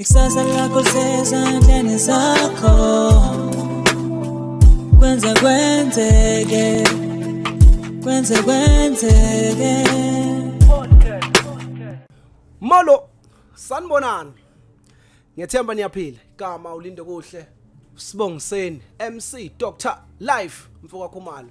Ikusasa lakho lisezandleni zakho. Kwenze kwenzeke, kwenze kwenzeke. Molo, sanibonani. Ngiyethemba niyaphila. Igama ulinde kuhle. Sibongiseni MC Dr Life mfoka Khumalo.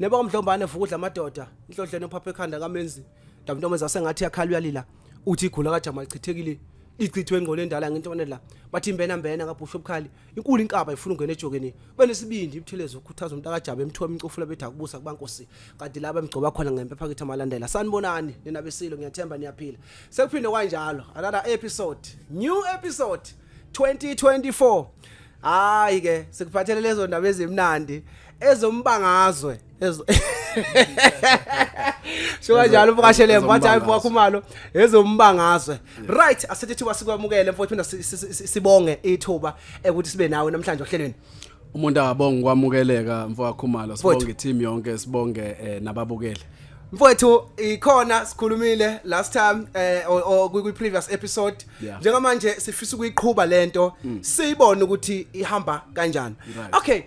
Neba kamdlombane vukudla amadoda. Inhlohlene uphapha ekhanda kaMenzi. Ndamntomeza sengathi yakhala uyalila. Uthi igula kaJama lichithekile. Ichithwe ingqondo endala ngento la. Bathi imbena mbena kaBhusha obukhali. Inkulu inkaba ifuna ungena ejokeni. Benesibindi ibuthelezi ukhuthaza umuntu akajabe emthiwa imcofula bethi akubusa kubankosi. Kanti laba emgcoba khona ngempepha kithi amalandela. Sanibonani nina besilo, ngiyathemba niyaphila. Sekuphinde kwanjalo. Another episode. New episode 2024. Hayi ke sikuphathele lezo ndaba ezimnandi ezombangazwe ezo. Sho kanjalo uvakashele mfowethu, hayi mfowethu Khumalo, ezombangazwe. Right, asithi ithuba sikwamukele mfowethu, phinda sibonge ithuba ukuthi sibe nawe namhlanje ohlelweni. Umuntu akabonga ukwamukeleka, mfowethu Khumalo. Mfowethu. Sibonge team yonke, sibonge nababukeli. Mfowethu, ikhona sikhulumile last time or kwi previous episode. Njengamanje sifisa ukuyiqhuba lento, siyibone ukuthi ihamba kanjani. Okay.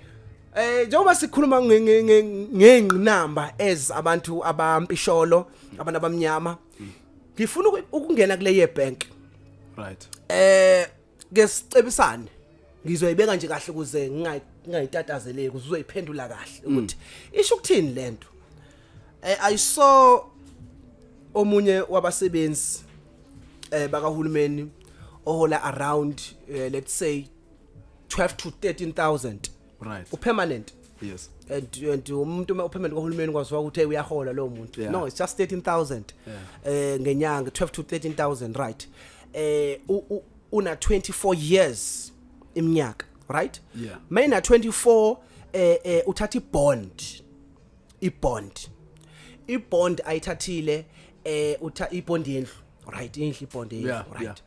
Njengoba sikhuluma ngengqinamba as abantu abampisholo, abantu abamnyama, ngifuna ukungena kule ye bank. Ke sicebisane. Ngizoyibeka nje kahle ukuze ngingayitatazeleki, ukuze uzoyiphendula kahle ukuthi isho ukuthini lento. I saw omunye wabasebenzi bakahulumeni ohola around let's say 12 to 13,000. Upermanent. And umuntu uma upermanent kahulumeni kwaziwa ukuthi, hey, uyahola lo muntu. No, it's just 13,000 ngenyanga, 12 to 13,000, right? Una 24 years iminyaka, right? Yeah. Mayina 24 uthatha ibond, ibond ayithathile, utha ibond yendlu, right? Indlu, ibond yendlu. Right,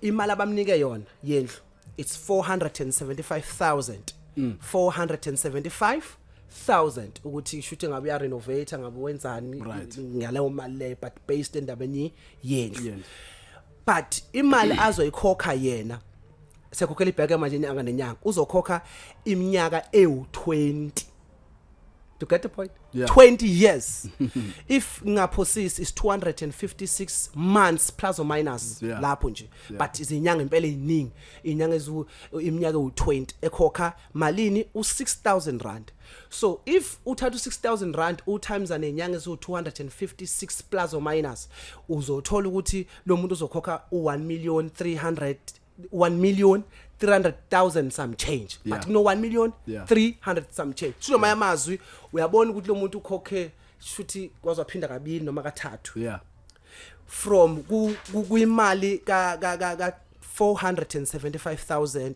imali abamnike yona yendlu, it's 475,000, 475,000, ukuthi shuthi ngabe uya renovate, ngabe wenzani ngaleyo mali leyo, but based endabeni yendlu. Yendlu. But imali azoyikhokha yena, sekhokhela ibheke manje inyanga nenyanga, uzokhokha iminyaka ewu20. To get the point? Yeah. 20 years, if ngaphosisi, is 256 months plus or minus lapho nje. But izinyanga impela eziningi, inyanga ezu iminyaka ewu20, ekhokha malini? U6000 rand. So if uthatha u6000 rand u times nenyanga ezu 256 plus or minus, uzothola ukuthi lo muntu uzokhokha u1 million 300, 1 million 300,000 some change. But kuno 1 million 300 some change. So noma amazwi, uyabona ukuthi lo muntu ukhokhe shuthi kwazwaphinda kabili noma kathathu from kuyimali ka 475,000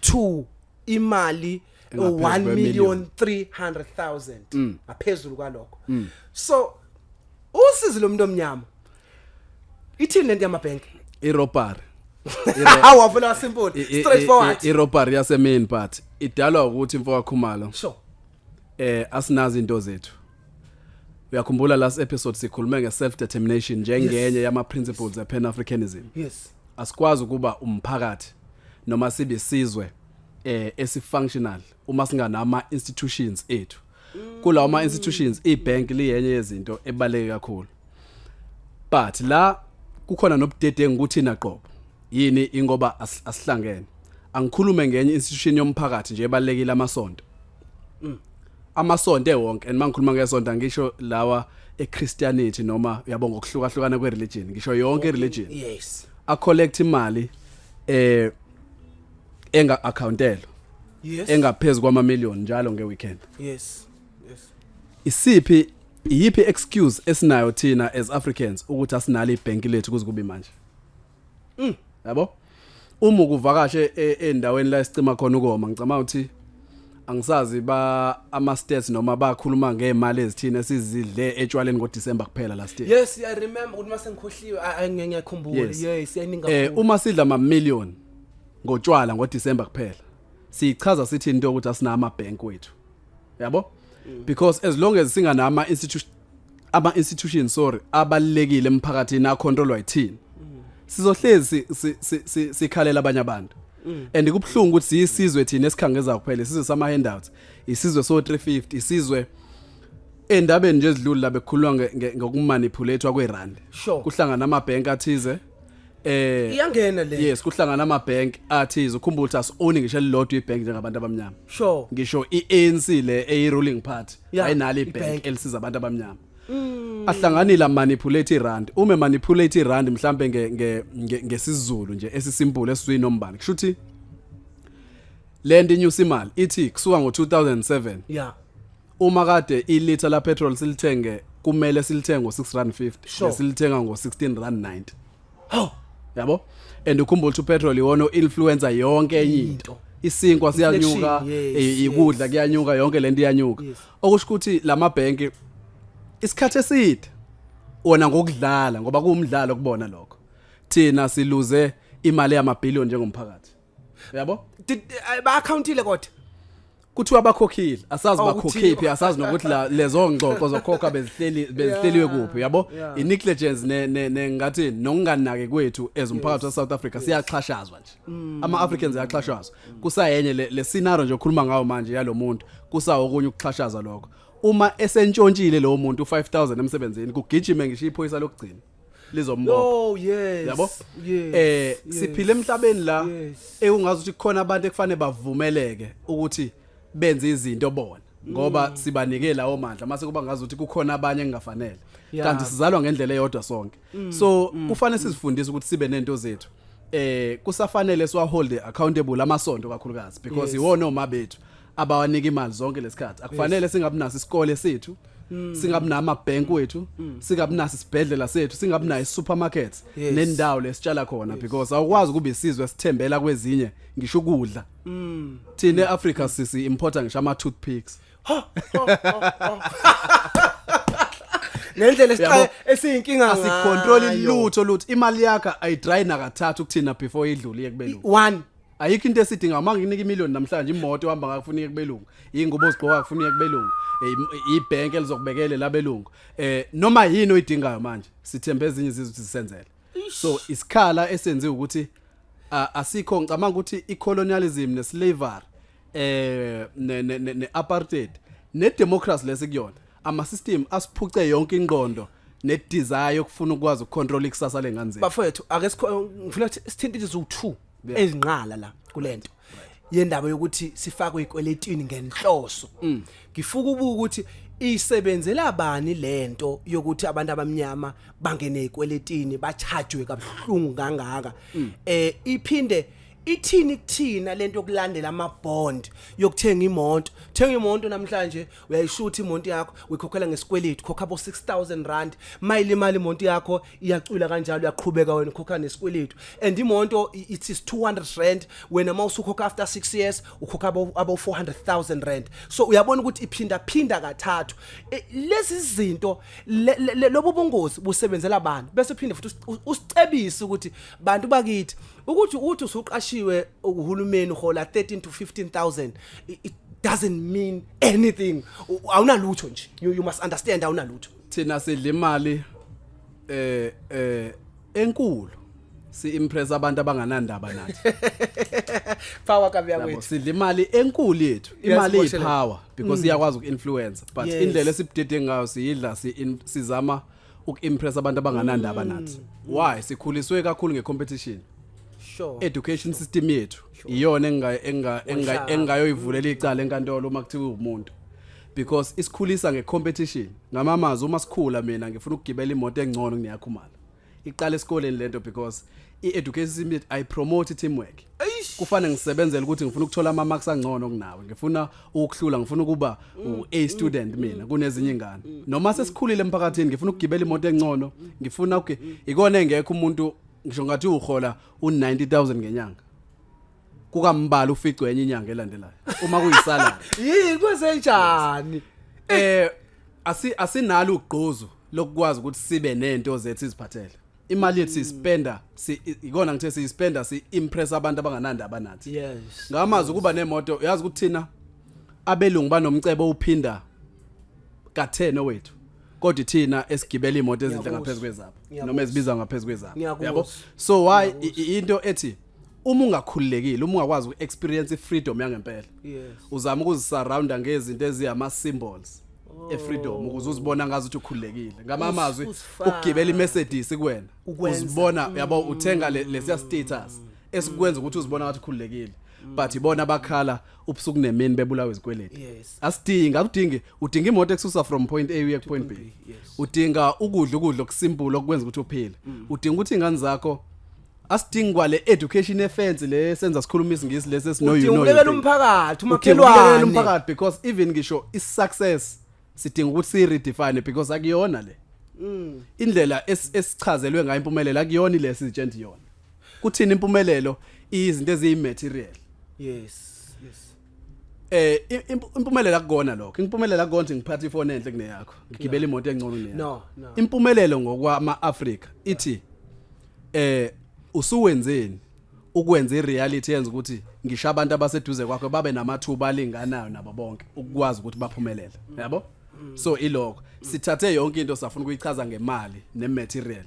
to imali engaphezu 1 kwe-million. million 300,000, ngaphezulu kwalokho. So usizi lomuntu omnyama, ithini lento yamabhenki? Irobbery. Awavula simple, straightforward. Irobbery yasemini, but idalwa ukuthi, mfoka Khumalo, asinazi into zethu. Uyakhumbula last episode sikhulume nge-self determination njengenye yama principles e-Pan Africanism? Yes. Asikwazi ukuba umphakathi noma sibe isizwe esifunctional uma singanama institutions ethu. Kulawo ma institutions, ibank liyenye yezinto ebaleke kakhulu, but la kukhona nobudedengu ukuthi naqobo yini, ingoba asihlangene. Angikhulume ngenye institution yomphakathi nje ebalekile, amasonto. Amasonto ewonke, and mangikhuluma ngesonto angisho lawa eChristianity noma uyabonga ngokuhlukahlukana kwereligion, ngisho yonke religion. A collect imali enga accountelo engaphezulu kwama million njalo ngeweekend. Isiphi, iyiphi excuse esinayo thina as Africans ukuthi asinalo ibhenki lethu kuze kube manje? Yabo, uma ukuvakashe endaweni la esicima khona ukoma, ngicabanga ukuthi angisazi ba ama stats noma bakhuluma ngemali ezithina esizidle etshwaleni ngoDecember kuphela last year. Yes, I remember ukuthi mase ngikhohliwe, ngiyakhumbula. Yes, yayiningi kakhulu. Uma sidla ama million ngotshwala ngoDecember kuphela, sichaza sithi into ukuthi asinama bank wethu, yabo, because as long as singanama institution, ama institutions, sorry, abalekile emphakathini acontrolwa yithina. Sizohlezi sikhalela abanye abantu. And kubuhlungu ukuthi siyisizwe thina esikhangeza kuphela, isizwe sama handouts, isizwe so 350, isizwe endabeni nje ezidlule la bekukhulunywa ngokumanipulate kwerand. Kuhlangana amabhenki athize Iyangena le. Yes, kuhlangana amabhenki athize. Ukhumbula ukuthi asi-own ngisho elilodwa ibhenki njengabantu abamnyama. Ngisho i-ANC le eyi-ruling party ayinalo ibhenki ibhenki. elisiza abantu abamnyama. Ahlanganile manipulate irand. Uma manipulate irand mhlambe ngesiZulu nje esisimple esizuyinombani, kusho ukuthi lento inyusa imali ithi kusuka ngo2007 uma kade ilitha la petrol silithenge, kumele silithenge ngo6 rand 50, besilithenga ngo16 rand 90. Haw. Yabo, and ukhumbula ukuthi upetrol iwona influencer yonke enye into. Isinkwa siyanyuka, Inflation, yes, ikudla kuyanyuka, yonke lento iyanyuka. Okusho ukuthi lamabhenki isikhathi eside wona ngokudlala, ngoba kuwumdlalo kubona lokho, thina siluze imali yamabhillion njengomphakathi, yabo. Ba-accountile kodwa? Kuthiwa bakhokhile, asazi. Oh, Bakhokhiphi? Asazi nokuthi la lezo ngxoxo zokhokha bezihleliwe kuphi, yabo. I-negligence ne ngathi nokunganaki kwethu as umphakathi wa South Africa. Siyaxhashazwa nje, ama Africans ayaxhashazwa. Kusayenye le scenario nje okhuluma ngayo manje yalomuntu, kusawokunye ukuxhashaza lokho. Uma esentshontshile lo muntu u5000 emsebenzini, kugijime ngisho iphoyisa lokugcina lizombopha. Oh yes. Yabo. Siphila emhlabeni la ekungazi ukuthi kukhona abantu ekufanele bavumeleke ukuthi benze izinto bona, ngoba sibanike lawo mandla, mase kuba ngazi ukuthi kukhona abanye engafanele, kanti sizalwa ngendlela eyodwa sonke. So kufanele sizifundise ukuthi sibe nento zethu. Kusafanele siwa hold accountable amasonto kakhulukazi, because iwona oma bethu abawanika imali zonke lesikhathi. Akufanele singabi naso isikole sethu, singabi nama bank wethu, singabi naso isibhedlela sethu, singabi nayo supermarket nendawo lesitshala khona, because awukwazi ukuba isizwe sithembela kwezinye ngisho ukudla. Thina eAfrica sisi importa ngisho ama toothpicks. Ngendlela Yabo. esixa esiyinkinga. Asicontrol Ngayo. lutho lutho. Imali yakho ayidry nakathathu kuthina before idlule iye kubelungu. One. Ayikho into esidinga. Uma nginika imillion namhlanje, imoto ohamba ngayo kufuneka kubelungu, ingubo ozigqoka kufuneka kubelungu, ibhenki elizokubekele labelungu, noma yini oyidingayo manje sithembe ezinye izizwe ukuthi sisenzele. So isikhala esenziwe ukuthi asikho. Ngicabanga ukuthi icolonialism neslavery ne apartheid ne democracy lesikuyona, ama system asiphuce yonke ingqondo ne desire yokufuna ukwazi ukucontrol ikusasa lengane zethu. Bafowethu, ake ngifuna ukuthi sithinte izinto 2 ezinqala la kulento yendaba yokuthi sifakwe ikweletini ngenhloso. Ngifuna ubuka ukuthi isebenzela bani lento yokuthi abantu abamnyama bangene ezikweletini, bachajwe kabuhlungu kangaka. Iphinde ithini kuthina lento yokulandela ama bond yokuthenga imoto? Thenga imoto namhlanje, uyayishutha imoto yakho, uyikhokhela ngesikweletu, khokha abo 6000 rand. Mayile imali, imoto yakho iyacwila kanjalo, uyaqhubeka wena ukhokha nesikweletu, and imoto it is 200 rand. Wena mawusukhokha after 6 years ukhokha abo 400,000 rand. So uyabona ukuthi iphinda phinda kathathu. Lezi zinto lobu bungozi busebenzela abantu, bese phinde futhi usicebise ukuthi bantu bakithi, ukuthi uthi usuqashiwe uhulumeni uhola 13 to 15,000, it doesn't mean anything. Awunalutho nje. You must understand, awunalutho. Thina sidla imali enkulu si impress abantu abanganandaba nathi. Power kabi. Yabo, Yakwethu. sidla imali enkulu yethu, imali Iyasiboshelela. iyipower because iyakwazi ukuinfluence, but indlela esibudede ngayo siyidla sizama ukuimpress abantu abanganandaba nathi. Why? Sikhuliswe kakhulu ngecompetition. Education system yethu iyona enga Wahlaba. engayoyivulela icala enkantolo uma kuthiwa umuntu, because isikhulisa ngecompetition. Ngamamazi uma sikhula, mina ngifuna ukugibela imoto engcono kuneyakhumala. Iqala esikoleni lento, because i-education system yethu ayipromote teamwork. Kufanele ngisebenzele ukuthi ngifuna ukuthola ama marks angcono kunawe, ngifuna ukuhlula, ngifuna ukuba u-A student mina kunezinye ingane. Noma sesikhulile emphakathini, ngifuna ukugibela imoto engcono, ngifuna ikona engekho umuntu ngisho ngathi uhola u90000 ngenyanga, kukambala uficwe enye inyanga elandelayo uma kuyisalary. Yini, kwenzenjani? Asinalo ugqozu lokukwazi ukuthi sibe nento zethu siziphathele. Imali yethu siyispenda si ikona ngithe siyispenda si impress abantu abanganandaba nathi. Ngamazi ukuba nemoto, uyazi ukuthi thina abelungu banomcebo uphinda ka10 owethu. Kodwa thina esigibela imoto ezinhle Ngiyakuzwa. ngaphezulu kwezabo Ngiyakuzwa. noma ezibiza ngaphezulu kwezabo. Ngiyakuzwa. Yabo? So why into ethi uma ungakhululekile, uma ungakwazi uku-experience i-freedom yangempela, uzama ukuzisurrounda ngezinto eziyama symbols e-freedom ukuze uzibona ngazi ukuthi ukhululekile. Ngamamazwi, Uzifake. ukugibela iMercedes kuwena Ukwenza. uzibona, yabo, uthenga lesiya status esikwenza ukuthi uzibona ngathi ukhululekile, but ibona abakhala ubusuku nemini bebulawa izikweleti. Asidingi, akudingi, udinga imoto ekususa from point A uye ku point B. Udinga ukudla, ukudla okusimple okwenza ukuthi uphile. Udinga ukuthi ingane zakho, asidingi kwale education efancy le senza sikhuluma isiNgisi lesi esino you Udinga know. ukulekelela umphakathi, Udinga ukulekelela umakhelwane. umphakathi, because even ngisho i-success sidinga ukuthi siyi-redefine, because akuyona le indlela esichazelwe ngayo impumelelo, akuyona ile sizitshela yona. Kuthini impumelelo izinto eziyi-material. Impumelelo akukona lokho. Impumelelo akukona ukuthi ngiphathe ifoni enhle kuneyakho, ngigibela imoto engcono kuneyakho. No. Impumelelo ngokwama Africa ithi usuwenzeni ukwenza ireality yenza ukuthi ngisho abantu abaseduze kwakho babe namathuba alinganayo nabo bonke ukwazi ukuthi baphumelele, yabo. So ilokho sithathe yonke into safuna ukuyichaza ngemali nematerial,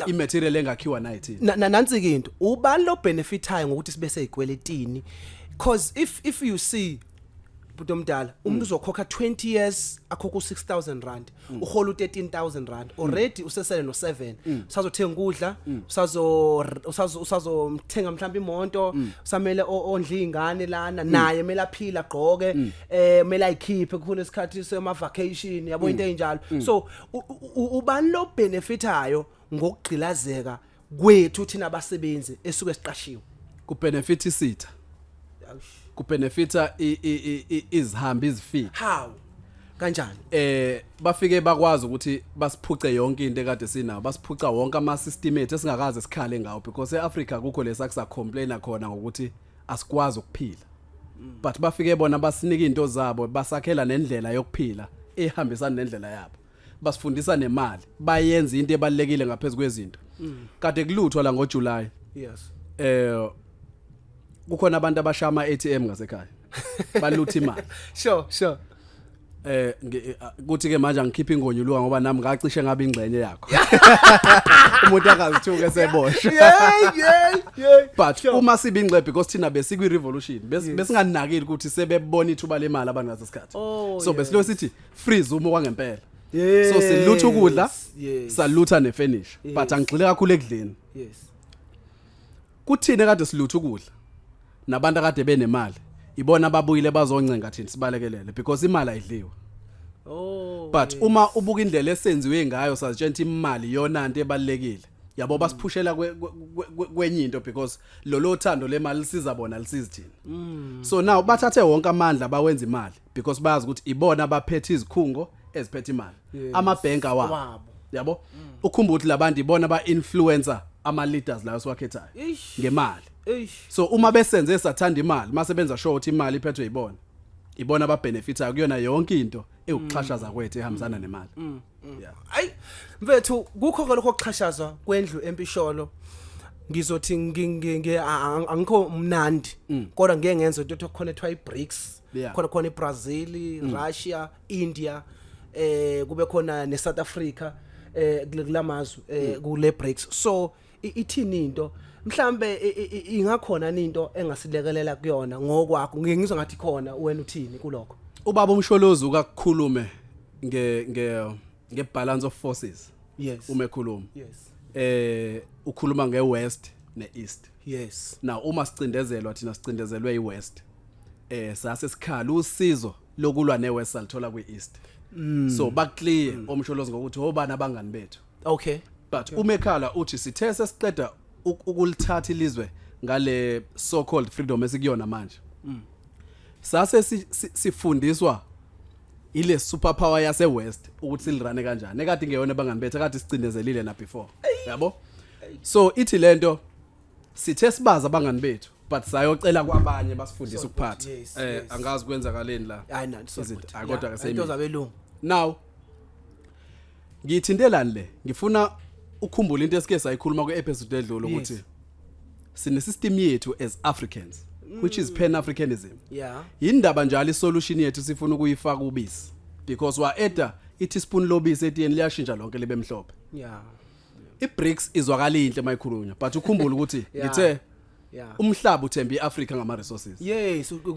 imaterial engakhiwa nayithini. Nansi ke into, ubani lo benefitayo ngokuthi sibe seyikweletini? Because if you see, bhuti omdala, umuntu uzokhokha 20 years, akhokha u6000 rand, uhola u13000 rand already, usesele no7, usazothenga ukudla, usazothenga mhlawumbe imoto, usamele ondle ingane lana, naye kumele aphile, agqoke, kumele ayikhiphe kukhona isikhathi sema vacation, yabo, into enjalo. So ubani lo benefitayo ngokugqilazeka kwethu thina abasebenzi esuke siqashiwe? Kubenefit isitha, kubenefita izihambi izifiki. How, kanjani? Bafike bakwazi ukuthi basiphuce yonke into ekade sinayo, basiphuca wonke ama system ethu esingakaze sikhale ngawo, because eAfrica kukho lesa complaina khona ngokuthi asikwazi ukuphila, but bafike bona basinika into zabo, basakhela nendlela yokuphila ehambisana nendlela yabo, basifundisa nemali, bayenza into ebalekile ngaphezulu kwezinto kade kuluthwa la ngoJuly. Kukhona abantu abashaya ama ATM ngasekhaya, balutha imali. sure sure Kuthi ke manje angikhipha ingonyuluka ngoba nami ngacishe ngabe ingxenye yakho, umuntu akazithuke eseboshwa. yeah yeah yeah But uma sibe ingxenye, because thina besikwi revolution, besinganakile ukuthi sebebona ithuba lemali abantu ngasesikhathi. So besilo sithi freeze uma kwangempela. So silutha ukudla, salutha nefurniture, but angigxile kakhulu ekudleni. Kuthina kade silutha ukudla nabantu akade benemali, ibona ababuyile bazoncenga thina sibalekelele, because imali ayidliwa. But uma ubuka indlela esenziwe ngayo, sazitshela ukuthi imali iyona into ebalekile, yabo, basiphushela kwenye into, because lolo thando lemali lisiza bona, lisiza thina. So now bathathe wonke amandla, bawenza imali, because bayazi ukuthi ibona abaphethe izikhungo eziphethe imali, amabhenki awabo. Wabo. Yabo, ukhumbula ukuthi labantu ibona ba influencer ama leaders lawo siwakhethayo ngemali. So uma besenze sathanda imali, mase benza sure ukuthi imali iphethwe yibona, ibona ababenefitayo kuyona yonke into ewukuxhashaza kwethu ehambisana nemali, yeah. Ayi mfethu, kukho ke lokho kuxhashazwa kwendlu empisholo. Ngizothi angikho mnandi, kodwa ngeke ngenze into ethi khona ethiwa iBRICS, khona iBrazil, Russia, India, kube khona neSouth Africa, kulamazwe kule BRICS. So ithini into mhlambe, ingakhona into engasilekelela kuyona ngokwakho? Ngike ngizwa ngathi khona, wena uthini kulokho? Ubaba uMsholozi ukakhulume nge balance of forces. Uma ekhuluma, ukhuluma ngeWest neEast. Now uma sicindezelwa thina, sicindezelwe iWest, sase sikhala usizo lokulwa neWest salithola kwiEast. So baclear oMsholozi ngokuthi obani abangani bethu. But uma ekhala uthi sithe sesiqeda ukulithatha ilizwe ngale so called freedom esikuyona manje, sase sifundiswa ile superpower yase West ukuthi silirane kanjani, ekade ingeyona abangani bethu, ekade sicindezelile na before, yabo. So ithi lento sithe sibaza abangani bethu, but sayocela kwabanye basifundise ukuphatha. Angazi kwenzakaleni la. Hayi nani. Izinto, hayi, kodwa ke into seyimile. Zabelungu. Now ngithintelani le, ngifuna ukukhumbula into esike sayikhuluma kwi-episode edlule, ukuthi sine system yethu as Africans, which is pan Africanism. Indaba njalo isolution yethu sifuna ukuyifaka ubisi, because wa-adda I-teaspoon lobisi etiyeni liyashintsha lonke libe mhlophe. IBRICS izwakala inhle mayikhulunywa, but ukhumbule ukuthi ngithe umhlaba uthemba iAfrica ngama resources.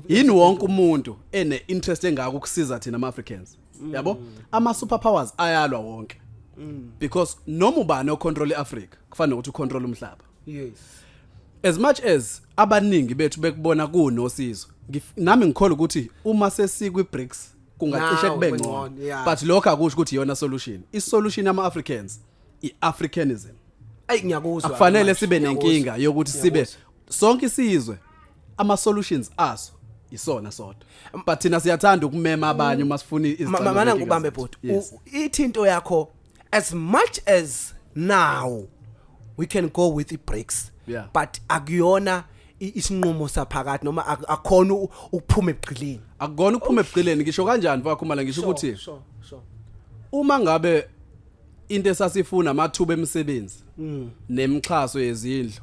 Yini wonke umuntu ene interest engaka ukusiza thina ama Africans? Yabo, ama superpowers ayalwa wonke because noma ubani ocontrol iAfrica kufanele ukuthi ucontrol umhlaba. As much as abaningi bethu bekubona kunosizo, nami ngikholwa ukuthi uma sesikwi BRICS kungacishe Now, kube kube ngcono, ngcono, yeah. but lokho akusho ukuthi iyona solution. Isolution yama Africans iAfricanism. Ayi, ngiyakuzwa. Akufanele manje, sibe ngiyakuzwa. nenkinga yokuthi sibe Ngiyakuzwa. sonke isizwe ama solutions aso isona sodwa, but thina siyathanda ukumema abanye uma sifuna izicelo Mana, zenkinga ngubambe, zethu. bhuti. Yes. Ithi into yakho, as much as now we can go with the BRICS, but akuyona isinqumo saphakathi noma akukhona ukuphuma ebugqilini. Akukona ukuphuma ebugqileni. Ngisho kanjani, mfakakhumala? Ngisho ukuthi sure sure uma ngabe into esasifuna amathuba emisebenzi nemixhaso yezindlu,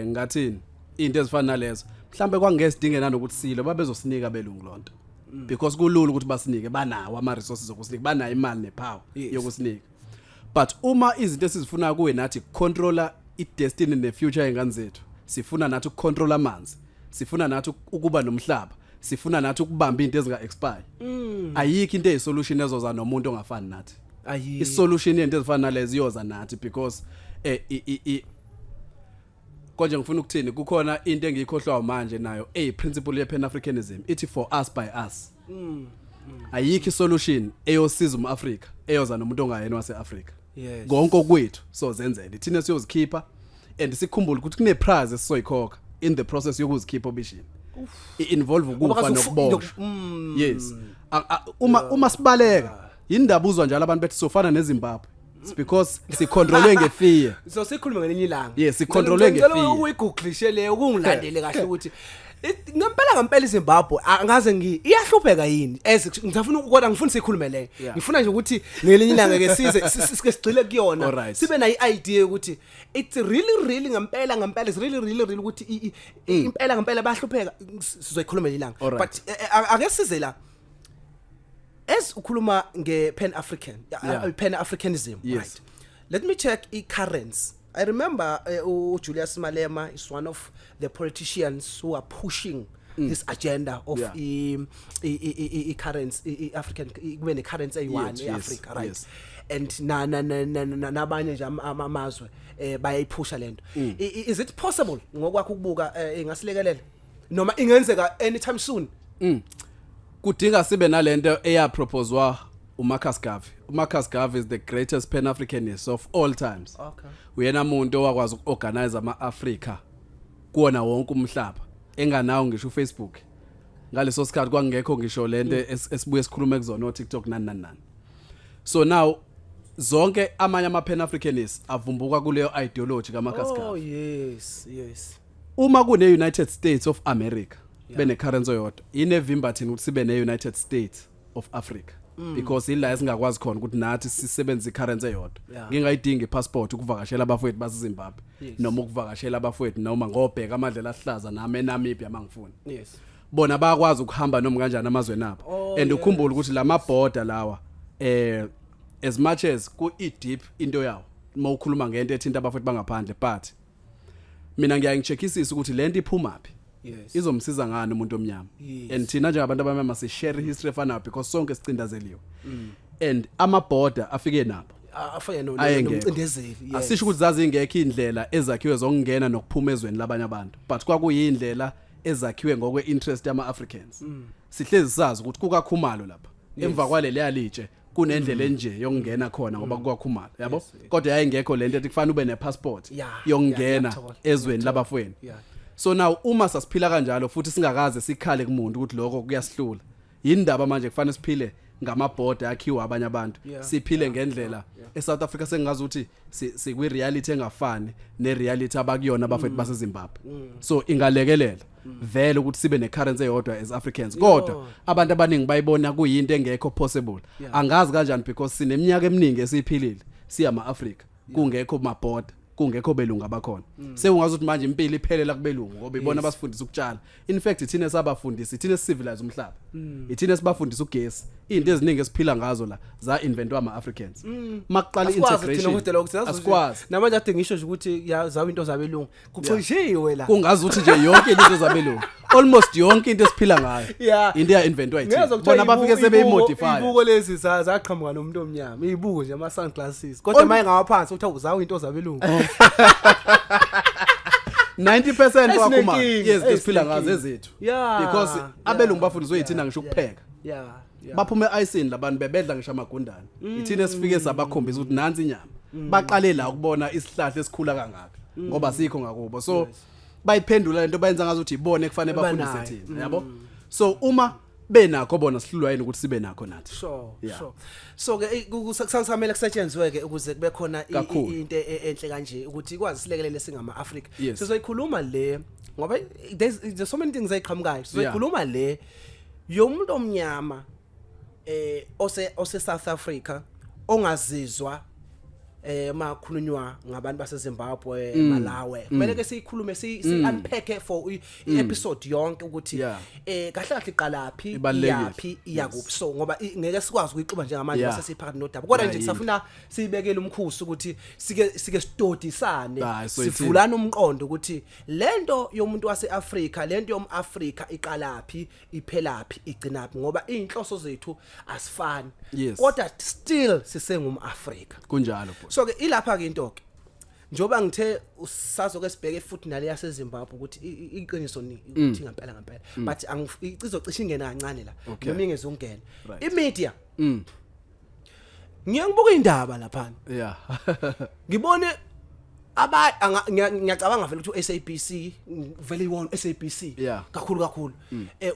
ngathini, into ezifana nalezo, mhlambe kwangesidinge nanokuthi silo babezosinika belungu lonto, because kulula ukuthi basinike, banawo ama resources okusinika, banayo imali nepower yokusinika. But uma izinto esizifuna kuwe nathi controller i-destiny ne-future yengane zethu, sifuna nathi ukucontrol amanzi, sifuna nathi ukuba nomhlaba, sifuna nathi ukubamba into ezinga expire, ayikho into eyisolution ezoza nomuntu ongafani nathi. Ayi. Isolution yento ezifana nalezi iyoza nathi because konje ngifuna ukuthini, kukhona into engiyikhohlwayo manje nayo eyi principle ye Pan Africanism, ithi for us by us. Ayikho isolution eyosiza umAfrika eyoza nomuntu ongayena waseAfrika. Konke okwethu sozenzela thina, siyozikhipha, and sikhumbule ukuthi kune price esizoyikhokha in the process yokuzikhipha obishini, i-involve Ngoba ukufa kaze nokuboshwa. Yes. Uma sibaleka indaba, uzwa njalo abantu bethi sofana neZimbabwe. It's because sicontrolwe ngefear. So sikhulume ngelinye ilanga. Yes, sicontrolwe Ngicela ngefear. ukuyigooglishe le, ukungilandele kahle ukuthi ngempela ngempela iZimbabwe angaze ngi iyahlupheka yini, as ngisafuna, kodwa ngifuna sikhulume le. Ngifuna nje ukuthi ngelinye ilanga ke size sike sigxile kuyona, sibe nayo i-idea ukuthi it's really really ngempela ngempela, it's really really really ukuthi impela ngempela bayahlupheka. Sizoyikhuluma ilanga. But ake size la, as ukhuluma nge Pan African, Pan Africanism, right, let me check i-currency. I remember Julius Malema is one of the politicians who are pushing this agenda of i currency, i African, kube ne currency eyi-one eAfrica, right? And na nabanye nje amazwe bayayiphusha lento. Is it possible ngokwakho ukubuka, ingasilekelela noma ingenzeka anytime soon? Kudinga sibe nalento eyaproposwa uMarcus Garvey. uMarcus Garvey is the greatest pan-Africanist of all times. Uyena muntu owakwazi ukuorganize ama-Afrika kuwona wonke umhlaba enganawo ngisho uFacebook. Ngaleso sikhathi kwangekho ngisho lento esibuye sikhulume kuzona, oTikTok, nani nani nani. So now zonke amanye ama pan-Africanists avumbuka kuleyo ideology kaMarcus Garvey. Uma kune United States of America bene currency oyodwa, inevimba thina ukuthi sibe ne United States of Africa? Because ila esingakwazi khona ukuthi nathi sisebenzise icurrency eyodwa. Ngingayidingi ipassport ukuvakashela abafowethu baseZimbabwe noma ukuvakashela abafowethu noma ngobheka amadlela ahlaza nami eNamibia mangifuna. Bona bayakwazi ukuhamba noma kanjani amazweni abo. And ukhumbule ukuthi lama border lawa, as much as ku deep into yawo uma ukhuluma ngento ethinta abafowethu bangaphandle, but mina ngiyaye ngicheckisisa ukuthi lento iphuma phi, izomsiza ngani umuntu omnyama. And thina njengabantu abamnyama si share history efanayo because sonke sicindazeliwe, and ama border afike nabo Afanye ayengekho. nomcindezeli, yes. Asisho ukuthi zazingekho indlela ezakhiwe zokungena nokuphuma ezweni labanye abantu, but kwakuyindlela ezakhiwe ngokwe interest yama Africans. Sihlezi sazi ukuthi kukaKhumalo lapha emva kwaleli yalitshe kunendlela enje yokungena khona ngoba kukaKhumalo, yabo, kodwa yayingekho lento ethi kufanele ube nepassport yokungena Ngiyakuthola, ezweni labafweni. So now uma sasiphila kanjalo futhi singakaze sikhale kumuntu ukuthi lokho kuyasihlula, yindaba manje kufanele siphile ngamabhoda akhiwa abanye abantu? Siphile ngendlela eSouth Africa sengazi ukuthi sikwi reality engafani nereality abakuyona abafethu baseZimbabwe. So ingalekelela vele ukuthi sibe necurrency eyodwa as Africans, kodwa abantu abaningi bayibona kuyinto engekho possible. Angazi kanjani because sineminyaka eminingi esiyiphilile siyama Africa kungekho mabhoda. Kungekho belungu abakhona. Sekungazi ukuthi manje impilo iphelela kubelungu ngoba ibona abasifundisa ukutshala. In fact, thina sabafundisi, thina civilize umhlaba. Ithina sibafundisa ugesi. Izinto eziningi esiphila ngazo la za inventwa ama Africans. Makuqala Asikwazi thina integration. ukuthi lokho siyazi. Asikwazi. Namanje ade ngisho nje ukuthi zawo into zabelungu kucishiwe la. Kungazi ukuthi nje yonke into zabelungu, almost yonke into esiphila ngayo, into ya inventwa yithina. Ngezwe kuthiwa Bona bafike sebeyimodify. Ibuko lezi zaqhamuka nomuntu omnyama, izibuko nje, ama sunglasses, kodwa maye ngawaphansi uthi awuzawo into zabelungu. 90% wakhuma Esinenkinga, yezinto esiphila ngazo esinenkinga. ezethu because abelungu bafundiswe yithina ngisho ukupheka. Baphume e-ayisini labantu, bebedla ngisho amagundane. Ithina esifike sabakhombisa ukuthi nansi inyama. Baqale la ukubona isihlahla esikhula kangaka ngoba sikho ngakubo. So bayiphendula lento, bayenza ngazi ukuthi ibone kufanele bafundise Banayo. thina, yabo. So uma benakho bona, sihlulwa yini ukuthi sibe nakho nathi? Sure. So ke kusamele kusetshenzwe ke ukuze kube khona Kakhulu. into enhle kanje ukuthi ikwazi silekelele singama Africa. Sizoyikhuluma le ngoba there's so many things ayiqhamukayo. Sizoyikhuluma le yomuntu omnyama ose South Africa ongazizwa makhulunywa ngabantu base Zimbabwe, Malawi. Kumele ke siyikhulume, si unpack for i episode yonke ukuthi kahle kahle iqalaphi, Ibalulekile. iyaphi, iyakuphi. So ngoba ngeke sikwazi ukuyixuba njengamanje bese siphakathi nodaba, kodwa nje Yini. kusafuna siyibekele umkhusi ukuthi sike sidodisane, Hayi, so ithini? sivulana umqondo ukuthi lento yomuntu waseAfrika, lento yomAfrika iqalaphi, iphelaphi, igcinaphi, ngoba inhloso zethu asifani, kodwa still sisengumAfrika. Kunjalo, bhuti. So ke ilapha ke into ke, njoba ngithe usazoke sibheke futhi nale yaseZimbabwe ukuthi iqiniso ni ukuthi ngempela ngempela, but izocisha ingena kancane la noma ingezungena. Imedia, ngiye ngibuka indaba lapha, ngibone ngiyacabanga vele ukuthi uSABC vele iwona SABC kakhulu kakhulu,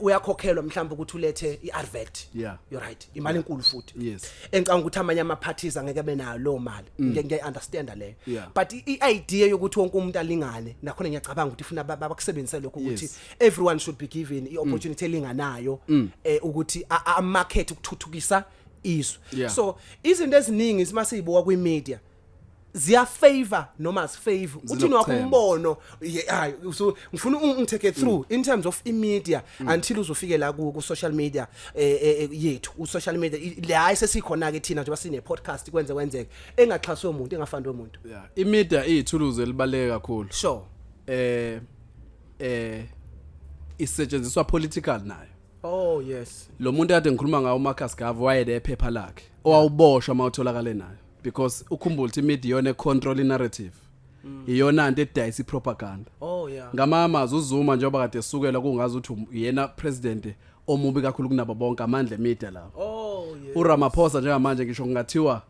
uyakhokhelwa mhlawumbe ukuthi ulethe iadvert. You're right, imali enkulu futhi. Engicabanga ukuthi amanye ama parties angeke benayo lo mali. Ngiya understand leyo. But i-idea yokuthi wonke umuntu alingane nakhona, ngiyacabanga ukuthi ifuna bakusebenzise lokho ukuthi everyone should be given i-opportunity elinganayo ukuthi a market ukuthuthukisa izwe. So izinto eziningi simasizibuka kwi-media ziya favor noma azifavor. Uthini wakho Zinokuchema. umbono? Hayi, so ngifuna ungitake through in terms of i-media until uzofike la ku social media yethu, u social media la hayi sesikhona ke thina njengoba sine podcast kwenze kwenzeke, engaxhaswe umuntu, engafundwe umuntu. Yeah, imedia iyithuluzi elibaluleke kakhulu. Isetshenziswa political nayo. Oh yes. Lo muntu kade ngikhuluma ngawo, uMarcus Garvey, wayede ephepha lakhe owawuboshwa mawutholakale nayo, because ukhumbula ukuthi imedia iyona econtrol narrative, iyona into edayisa ipropaganda. Ngamamazi uZuma njengoba kade esukela kungazi ukuthi yena president omubi kakhulu kunabo bonke, amandla emedia lawo. uRamaphosa njengamanje, ngisho kungathiwa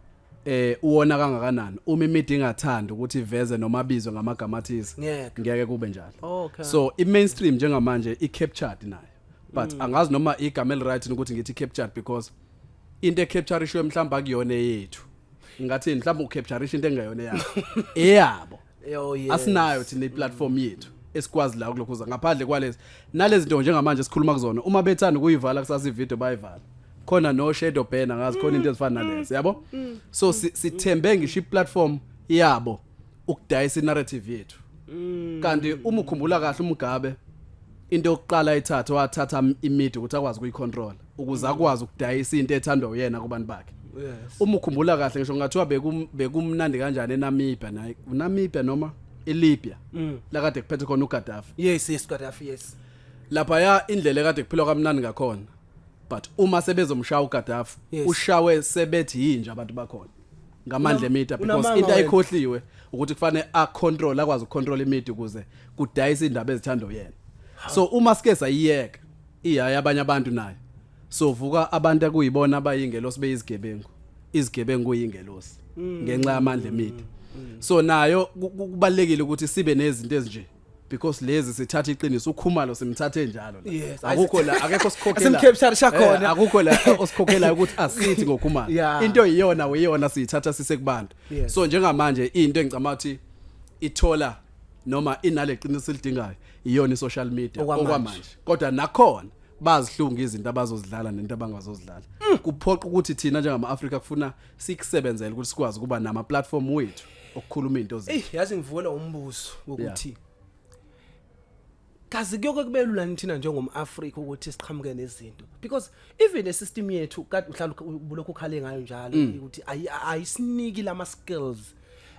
uwona kangakanani, uma imedia ingathanda ukuthi iveze noma abizwe ngamagama athize, Ngeke. ngeke kube njalo. So i mainstream njengamanje i captured nayo, but angazi noma igama eli right ukuthi ngithi captured, because into ecapture isho mhlawumbe akuyona eyethu. Ngathi mhlawumbe ucapture into engayona eyabo, eyabo. Oh yes. Asinayo thina iplatform yethu esikwazi la kulokhuza ngaphandle kwalezi nalezi zinto njengamanje esikhuluma kuzona. Uma bethanda ukuyivala kusasa ivideo, bayivala khona, no shadow ban, angazi khona into ezifana nalezi, yabo. So sithembe ngisho iplatform yabo ukudayisa inarrative yethu. Kanti uma ukhumbula kahle, uMugabe into yokuqala ayithatha, wathatha imedia ukuthi akwazi ukuyicontrol ukuze akwazi ukudayisa into ethandwa uyena kubantu bakhe. Uma ukhumbula kahle, ngisho ngathiwa bekumnandi kanjani eNamibia, naye uNamibia noma eLibya la kade kuphethe khona uGaddafi. Yes, Gaddafi, yes. Lapha ya indlela ekade kuphilwa kamnandi ngakhona, but uma sebezomshaya uGaddafi, ushawe sebethi yinja abantu bakhona ngamandla emedia, because Unamanga into wena. ayikhohliwe ukuthi kufanele a control, akwazi ukucontrol imedia ukuze kudayisa indaba ezithandwa uyena. So uma sike sayiyeka iyaya abanye abantu nayo, so vuka abantu akuyibona abayingelosi beyizigebengu, izigebengu kuyingelosi ngenxa yamandla emedia. So nayo kubalekile ukuthi sibe nezinto ezinje, because lezi sithatha iqiniso, uKhumalo simthathe njalo la. Akukho la, akekho sikhokhela. Asimcapture khona. Akukho la osikhokhelayo ukuthi asithi ngoKhumalo. Into iyona uyona siyithatha sise kubantu. So njengamanje into engicama ukuthi ithola noma inale qiniso elidingayo iyona i-social media Okwamanje. okwamanje, kodwa nakhona Bazihlunga izinto abazozidlala nento abangazozidlala. Kuphoqa ukuthi thina njengama Africa kufuna sikusebenzele ukuthi sikwazi ukuba nama platform wethu okukhuluma into zethu. Ey, yazi ngivukelwa umbuzo wokuthi kazi kuyoke kube lula nithina njengomAfrika ukuthi siqhamuke nezinto, because even le system yethu kade uhlala ubulokhu ukhale ngayo njalo ukuthi ayisiniki lama skills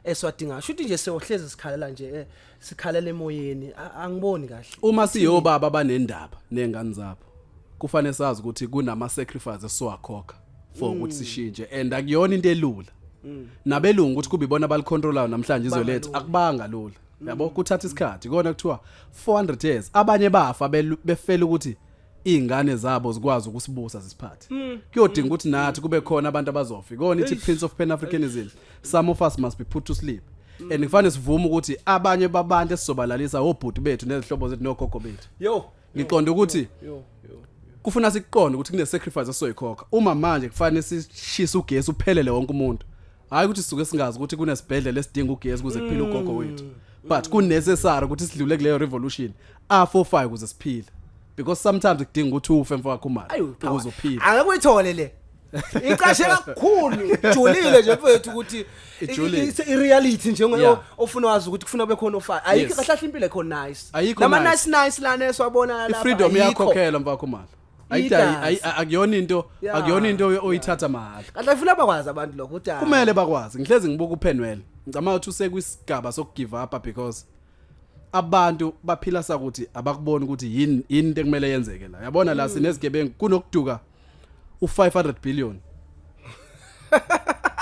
esiwadingayo. Shuthi nje siyohlezi sikhalela nje, sikhalela emoyeni. Angiboni kahle. Uma siyobaba abanendaba nezingane zabo, kufanele sazi ukuthi kunama sacrifices esiwakhokha for ukuthi sishintshe, and akuyona into elula. Nabelungu ukuthi kube ibona abalicontrolayo namhlanje izwe lethu, akubanga lula, yabo. Kuthatha isikhathi kona, kuthiwa 400 years, abanye bafa befela ukuthi izingane zabo zikwazi ukusibusa zisiphathe. Kuyodinga ukuthi nathi kube khona abantu abazofa. Ikona ithi Prince of Pan Africanism, some of us must be put to sleep, and kufanele sivume ukuthi abanye babantu esizobalalisa obhuti bethu nezihlobo zethu nogogo bethu. Yo. Ngiqonda ukuthi Yo yo. kufuna sikuqonde ukuthi kune sacrifice esizoyikhokha. Uma manje kufanele sishise ugesi uphelele wonke umuntu, hayi ukuthi sisuke singazi ukuthi kunesibhedlela esidinga ugesi ukuze kuphile ugogo wethu, but kunecessary ukuthi sidlule kuleyo revolution A45 ukuze siphile, because sometimes kudinga ukuthi ufe, mfowethu Khumalo, Ayu. ukuze uphile. Angeke uyithole le. Icashe kakhulu, julile nje mfethu ukuthi Ijulile. I reality nje ofuna wazi ukuthi kufuna kube khona ofa. Ayikho kahle kahle impilo ekho nice. Ayikho Nama nice. Nice nice lana esiwabona lapha. I-freedom Ayikho. iyakhokhelwa, mfowethu Khumalo. Ayithi Igazi. Akuyona into akuyona into oyithatha mahhala. Kahle ifuna bakwazi abantu lokho ukuthi hayi. Kumele bakwazi. Ngihlezi ngibuka uPenwell, ngicabanga ukuthi usekwisigaba sokugive up, because abantu baphila sakuthi abakuboni ukuthi yini yini into ekumele yenzeke la. Yabona la sinezigebengu, kunokuduka u500 billion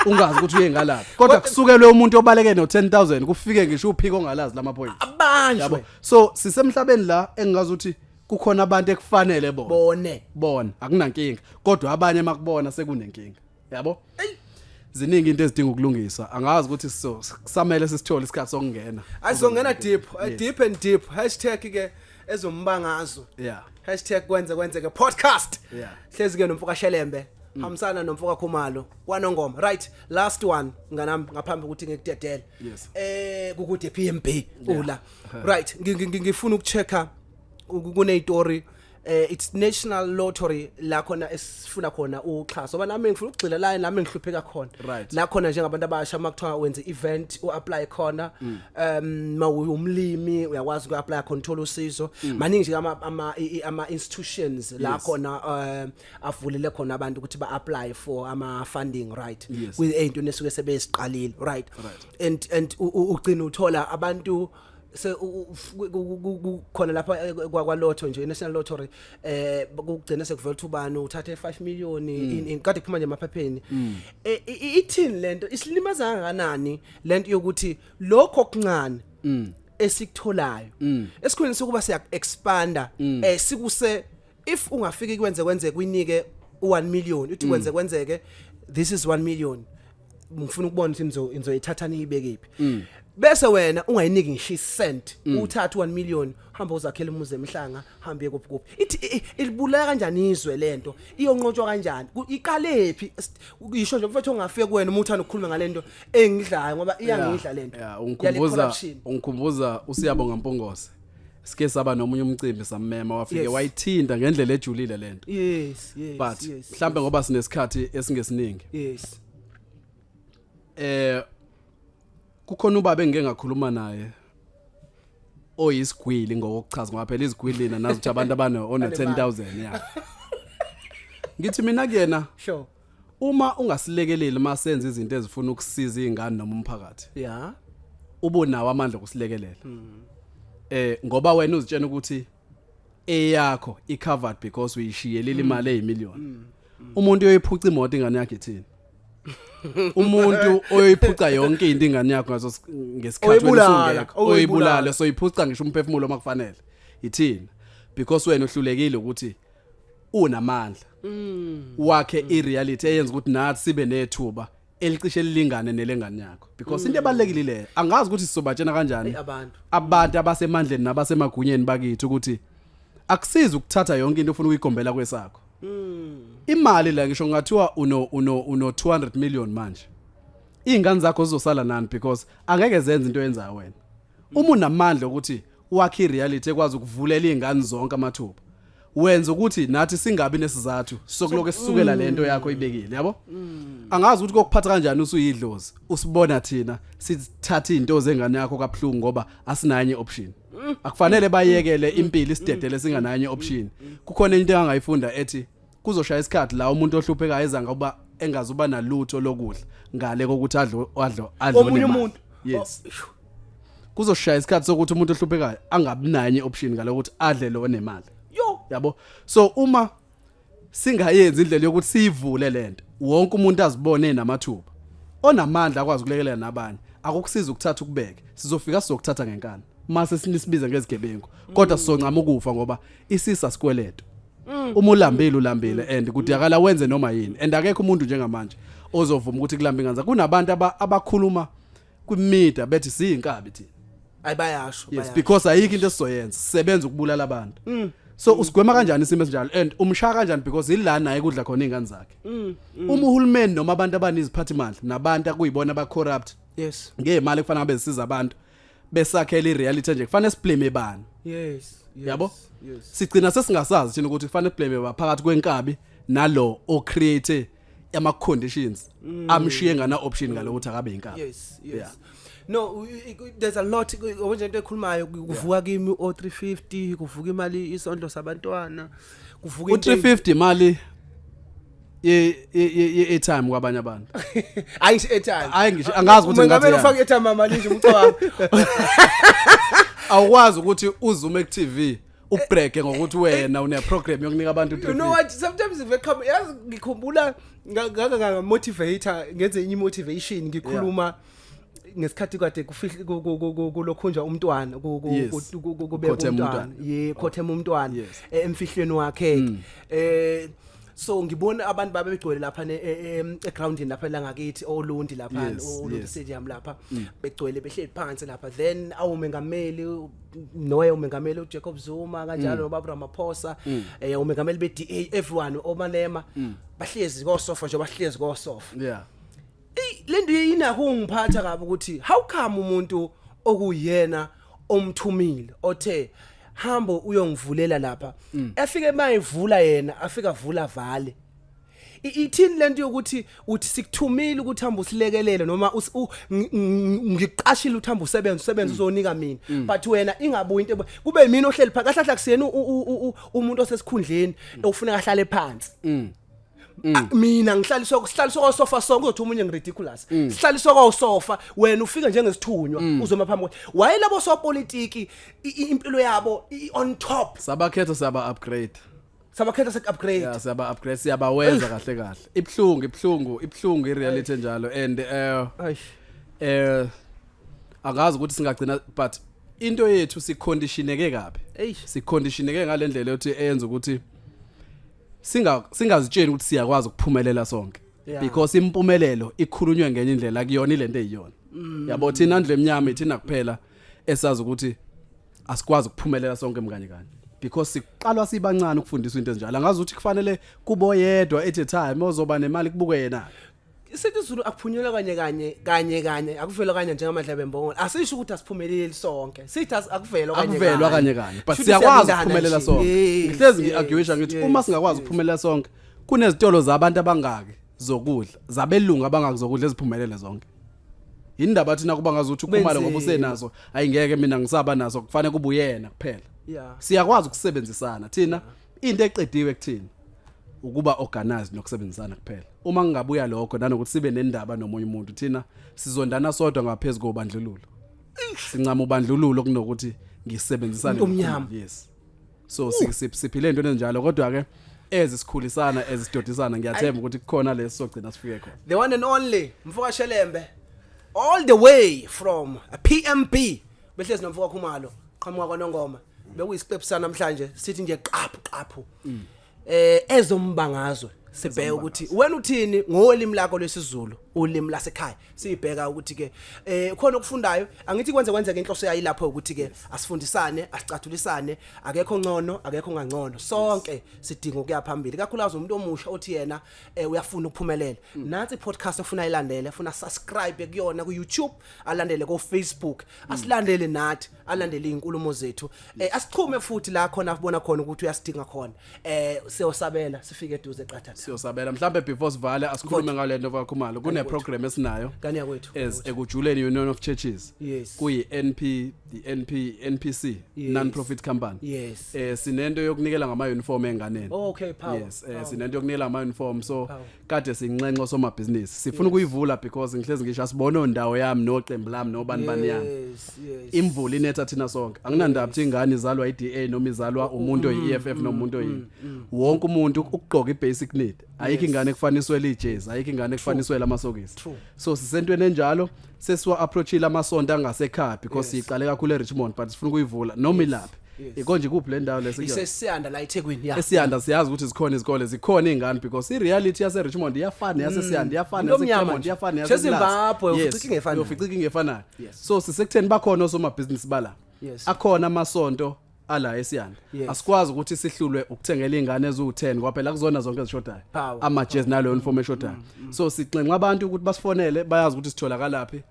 ungazi ukuthi uye ngalaphi, kodwa kusukelwe umuntu obaleke no10000, kufike ngisho uphiko ongalazi lamaphoyisa, yabo. Abanjwe. So sisemhlabeni la engingazi ukuthi kukhona abantu ekufanele bona bone. Bona akunankinga, kodwa abanye makubona sekunenkinga, yabo. Ziningi into ezidinga ukulungiswa. Angazi ukuthi so kusamele sisithole isikhathi sokungena. Azongena deep, deep and deep. #ke ezombangazo. #KwenzeKwenzeke podcast. Hlezi ke nomfoka Shelembe. Hambisana nomfoka Khumalo kwanongoma. Right, last one nganami ngaphambi ukuthi ngikudedele. Yes. Kukude PMB ula. Right, ngifuna ukuchecka kunezitori, it's National Lottery la khona esifuna khona uxhaso, ngoba nami ngifuna ukugxila la nami ngihlupheka khona. La khona njengabantu abasha, makuthiwa wenze event, uapply khona, mawumlimi uyakwazi uku-apply khona, uthola usizo. Maningi nje ama institutions la khona avulele khona abantu ukuthi ba-apply for ama funding, right? Kuyinto nesuke sebeziqalile, right? Right. And ugcina uthola abantu se khona lapha, kwa lotto nje, National Lottery, kugcina sekuvela ukuthi ubani uthathe 5 million in kade kuphuma nje emaphepheni. Ithini lento? Isilimaza kangakanani lento yokuthi lokho okuncane esikutholayo esikhundleni sokuba siya expanda, sikuse if ungafiki kwenze kwenzeke uyinike u1 million, uthi kwenze kwenzeke, this is 1 million, ngifuna ukubona ukuthi nizoyithatha niyibeke phi, bese wena ungayiniki ngisho isent, uthathe 1 million, hamba uzakhela umuzi emhlanga, hamba uye kuphi kuphi. Ithi ilibulala kanjani izwe lento? Iyonqotshwa kanjani? Iqalephi? Isho nje mfethu, ongafika kuwena uma uthanda ukukhuluma ngalento engidlayo, ngoba iyangidla lento Yeah, yale ungikhumbuza corruption. Ungikhumbuza uSiyabonga Mpungose. Sike saba nomunye umcimbi, sammema, wafike wayithinta ngendlela ejulile lento. But mhlambe ngoba sinesikhathi esingesiningi, kukhona ubaba engike ngakhuluma naye oyisigwili ngokuchaza, ngoba phela izigwili nazi ukuthi abantu abane ono 10,000, yeah. Ngithi mina kuyena, uma ungasilekeleli masenza izinto ezifuna ukusiza izingane noma umphakathi, ubunawo amandla okusilekelela, ngoba wena uzitshena ukuthi eyakho i-covered because uyishiyelile imali eyimillion. Umuntu oyoyiphuca imoto ingane yakhe ithini? Umuntu oyoyiphuca yonke into ingane yakho ngaso ngesikhathi wena Oyibulala, usungekho, oyibulala. oyibulala, soyiphuca ngisho umphefumulo makufanele ithini, because wena uhlulekile ukuthi unamandla wakhe ireality eyenza ukuthi nathi sibe nethuba elicishe lilingane nelengane yakho, because into ebalekile leyo, angazi ukuthi sizobatshena kanjani Eyi, abantu. Abantu abasemandleni nabasemagunyeni bakithi ukuthi akusizi ukuthatha yonke into ofuna ukuyigombela kwesakho imali la. Ngisho ngathiwa uno 200 million manje, izingane zakho zizosala nani? Because angeke zenze into oyenzayo wena. Uma unamandla ukuthi wakhe ireality ekwazi ukuvulela izingane zonke amathuba. Wenza ukuthi nathi singabi nesizathu sokuloke sisukela lento yakho ibekile, yabo. Angazi ukuthi kokuphatha kanjani usuyidlozi, usibona thina sithatha izinto zengane yakho kabuhlungu ngoba asinanye option. Akufanele bayekele impilo isidedele singananye option. Kukhona into engangayifunda ethi kuzoshaya isikhathi la umuntu ohluphekayo eza ngoba engazuba nalutho lokudla ngale kokuthi adlo adlo adlo Omunye nemali. umuntu. Yes. Oh, shu. Kuzoshaya isikhathi sokuthi umuntu ohluphekayo angabi nanye option ngalokuthi adle lo onemali. Yo. Yabo, so uma singayenzi indlela yokuthi siyivule lento, wonke umuntu azibone namathuba, onamandla akwazi ukulekelela nabanye, akukusiza ukuthatha ukubeke. Sizofika sizokuthatha ngenkani mase sinisibiza ngezigebengu, kodwa sizoncama ukufa ngoba isisa sikweleto. Uma ulambile, ulambile and kudingakala wenze noma yini, and akekho umuntu njengamanje ozovuma ukuthi kulambe ingane. Kunabantu abakhuluma kwimedia bethi siyinkabi thina. Ayibayasho. Yes. Bayasho. Because ayikho into esizoyenza, sisebenza ukubulala abantu. So usigwema kanjani isimo esinjalo and umshaya kanjani? Because ila naye kudla khona izingane zakhe. Uma uhulumeni noma abantu abaniziphathimandla nabantu akuyibona aba corrupt ngemali kufanele ngabe zisiza abantu, besakhela ireality nje, kufanele siblame bani? Yes. Yabo? Yes. Sigcina sesingasazi thina ukuthi kufanele blame ba phakathi kwenkabi nalo o create ama conditions amshiye ngana option ngalokuthi akabe inkabi. Yes. Yeah. No, there's a lot nje into ekhulumayo, kuvuka kimi o 350, kuvuka imali isondlo sabantwana, kuvuka into. U350 imali ye airtime kwabanye abantu. Hayi, ngisho airtime. Hayi, angazi ukuthi Umengameli ngingathi ufaka airtime mali nje umcabanga. Awukwazi ukuthi uzume ku TV ubreke ngokuthi wena une program yokunika abantu You know what, sometimes if come, yazi ngikhumbula ngaka nga motivator, ngenze inye motivation, ngikhuluma ngesikhathi kade kufihle kulokhunjwa umntwana, kubeka Ukhothema umntwana, umntwana. ye, khothema umntwana emfihlweni wakhe. So ngibona abantu babegcwele lapha egroundini lapha la ngakithi oLundi lapha, oLundi Stadium lapha, begcwele behleli phansi lapha. Then awumengameli noye umengameli uJacob Zuma kanjalo, noBaba Ramaphosa, umengameli beDA, everyone, oMalema, bahlezi kosofa nje, bahlezi kosofa. Eyi, le nto inakho ungiphatha kabi ukuthi how come umuntu okuyena omthumile othe hambo uyongivulela lapha, efike mayivula yena, afika vula vale. Ithini lento yokuthi uthi sikuthumile ukuthi hamba usilekelele, noma ngiqashile ukuthi hamba usebenze, usebenze uzonika mina, but wena ingabuyi into kube mina ohleli phansi? Kahle kahle akusiyena umuntu osesikhundleni ofuneka ahlale phansi. Ah, mina ngihlaliswa, sihlaliswa kosofa sonke, uzothi omunye ngiridiculous. Sihlaliswa kosofa, wena ufike njengesithunywa uzoma phambi kwethu. Waye labo sopolitiki impilo yabo on top. Sabakhetha, siyaba upgrade. Sabakhetha, sek upgrade. Yeah, siyaba upgrade, siyabawenza kahle kahle. Ibhlungu, ibhlungu, ibhlungu ireality enjalo and Eish. Angazi ukuthi singagcina, but into yethu siconditioneke kabi. Eish. Siconditioneke ngalendlela yokuthi eyenza ukuthi singazitsheni ukuthi siyakwazi ukuphumelela sonke, because impumelelo ikhulunywe ngenye indlela, kuyona ilento eyiyona, yabo. Thina ndlu emnyama ithina kuphela esazi ukuthi asikwazi ukuphumelela sonke mkanye kanye, because siqalwa sibancane ukufundiswa into ezinjalo. Angazi ukuthi kufanele kubo yedwa at a time ozoba nemali, kubuke yena. Sithi Zulu, akuphunyelwa kanye kanye, kanye kanye akuvela kanye njengamadlebe embongolo. Asisho ukuthi asiphumeleli sonke, sithi akuvelwa kanye. Akuvelwa kanye kanye, but Shuthi siyakwazi siyalindana ukuphumelela nje. sonke. Ngihlezi ngi-arguisha ngithi uma singakwazi ukuphumelela sonke, kunezitolo zabantu abangaki zokudla, zabelungu abangaki zokudla eziphumelele zonke? Yindaba thina kuba ngazuthi ukhumalo ngoba Kubenzima. usenazo, ayingeke mina ngisaba nazo, kufanele kube uyena kuphela. Siyakwazi ukusebenzisana thina. Into eqediwe kuthina ukuba organized nokusebenzisana kuphela. Uma ngingabuya lokho nanokuthi sibe nendaba nomunye umuntu, thina sizondana sodwa ngaphezulu kobandlululo. Sincama ubandlululo kunokuthi ngisebenzisane Umuntu omnyama. nokhulu. Yes, so siphile into enjalo, kodwa ke ezisikhulisana, ezisidodisana, ngiyathemba ukuthi kukhona lesizogcina sifike khona. The one and only Mfoka Shelembe, all the way from PMB, behlezi noMfoka Khumalo, qhamuka kwaNongoma. Bekuyisiqephu namhlanje, sithi nje qaphu qaphu ezombangazwe. Sibheke ukuthi wena uthini ngolimi lakho lwesiZulu, ulimi lasekhaya. Sibheka ukuthi ke khona okufundayo, angithi kwenze kwenzeke inhloso yayi lapho ukuthi ke asifundisane, asicathulisane, akekho ngcono, akekho ngangcono. Sonke sidinga ukuya phambili. Kakhulukazi umuntu omusha othi yena uyafuna ukuphumelela. Nansi i-podcast ofuna ilandele, ufuna subscribe kuyona ku YouTube, alandele ko Facebook, asilandele nathi, alandele izinkulumo zethu. Asixhume futhi la khona abona khona ukuthi uyasidinga khona. Siyosabela sifike eduze qathatha. Siyosabela. Mhlambe before sivale, asikhulume ngale nto kaKhumalo, kune program esinayo Kani yakwethu. As Ekujuleni Union of Churches, kuyi NP, the NP NPC, non profit company. Sinento yokunikela ngama uniform enganeni. Okay, power. Yes, Power. sinento yokunikela ngama uniform, so Power. kade sinxenxa somabhizinisi, sifuna ukuyivula because ngihlezi ngisho asibone ondawo yami noqembu lami nobani bani yami. Imvula inetha thina sonke, anginandaba ukuthi ingane izalwa iDA noma izalwa umuntu oyi-EFF noma umuntu oyini. Wonke umuntu ukugqoka i-basic need. Ayikho ingane ekufaniswe ijezi, ayikho ingane ekufaniswe amasokisi. So sisentweni enjalo, sesiwa approachile amasonto angasekhaya because siqale kakhulu eRichmond, but sifuna ukuyivula noma ilaphi. Ikonje kuphi le ndawo lesikuyona? Isesiyanda la eThekwini, ya. Esiyanda. Siyazi ukuthi zikhona izikole, zikhona izingane, because i-reality yase-Richmond iyafana yasesiyanda, iyafana Into omnyama yase-Claremont, nje. iyafana Sezimbabwe, uyofica ingefanayo. uyofica ingefanayo. So sisekutheni bakhona osomabhizinisi bala, akhona amasonto ala esiyanda. Asikwazi ukuthi sihlulwe ukuthengela izingane eziwu10 kwaphela, kuzona zonke ezishodayo Power. amajezi nalo uniform eshodayo. So sixenxa abantu ukuthi basifonele, bayazi ukuthi sitholakalaphi.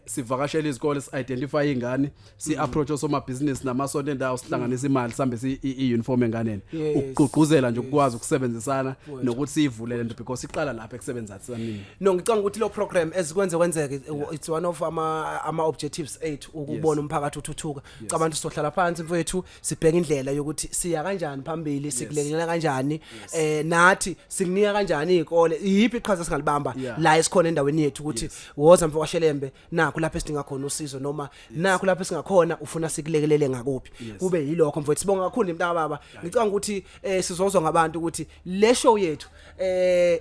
Sivakashele izikole, si-identify izingane, si-approach osomabhizinisi namasonto endawo, sihlanganise imali, sihambe i-uniform enganeni, ukugqugquzela nje ukwazi ukusebenzisana nokuthi siyivule lento because iqala lapha ekusebenzisaneni. No, ngicanga ukuthi lo program ezikwenze kwenzeke, it's one of ama objectives ethu ukubona umphakathi uthuthuka. Cabanga sohlala phansi mfowethu, sibheka indlela yokuthi siya kanjani phambili, sikulekelela kanjani, nathi sikunika kanjani izikole, iyiphi iqhaza singalibamba la esikhona endaweni yethu, ukuthi woza mfo kwaShelembe, nakho lapho esidinga khona usizo, noma nakho lapho esingakhona, ufuna sikulekelele ngakuphi. Kube yilokho mfowethu. Sibonga kakhulu mntaka baba. Ngicabanga ukuthi sizozwa ngabantu ukuthi le show yethu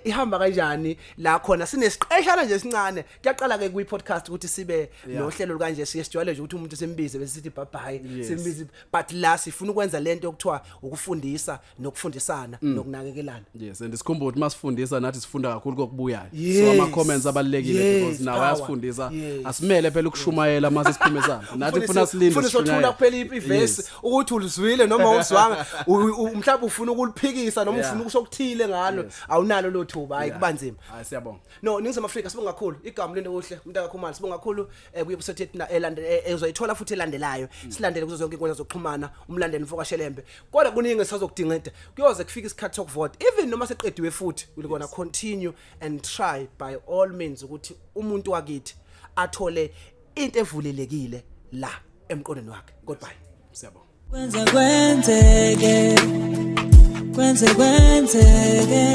ihamba kanjani la khona. Sinesiqeshana nje esincane, kuyaqala ke kwi podcast ukuthi sibe nohlelo kanje. Siye sijwayele nje ukuthi umuntu simbize bese sithi bye bye, simbize, but la sifuna ukwenza lento yokuthiwa ukufundisa nokufundisana nokunakekelana. Yes, and sikhumbuka ukuthi masifundisa nathi sifunda kakhulu kokubuyayo. So ama comments abalekile because nawo ayasifundisa. Asimele phela ukushumayela mase siphume sami nathi, kufuna silinde. Ufuna sothula sishunyayele. Kuphela ivesi ukuthi ulizwile noma uzwanga, mhlawumbe ufuna ukuliphikisa noma ufuna ukusho okuthile ngalo, awunalo lo thuba, hayi, kuba nzima. Hayi, siyabonga. No, Ningizimu Afrika, sibonga kakhulu. Igama lento kuhle umntaka Khumalo, sibonga kakhulu kuyi-episode yethu ezoyithola futhi elandelayo. Silandele kuzo zonke inkundla zokuxhumana, umlandeli mfoka Shelembe. Kodwa kuningi esazokudingida, kuyoze kufike isikhathi sokuvota, even noma seqediwe futhi we're gonna continue and try by all means ukuthi umuntu wakithi athole into evulelekile la emqondweni wakhe. Goodbye. Siyabonga. Kwenze kwenzeke, kwenze kwenzeke.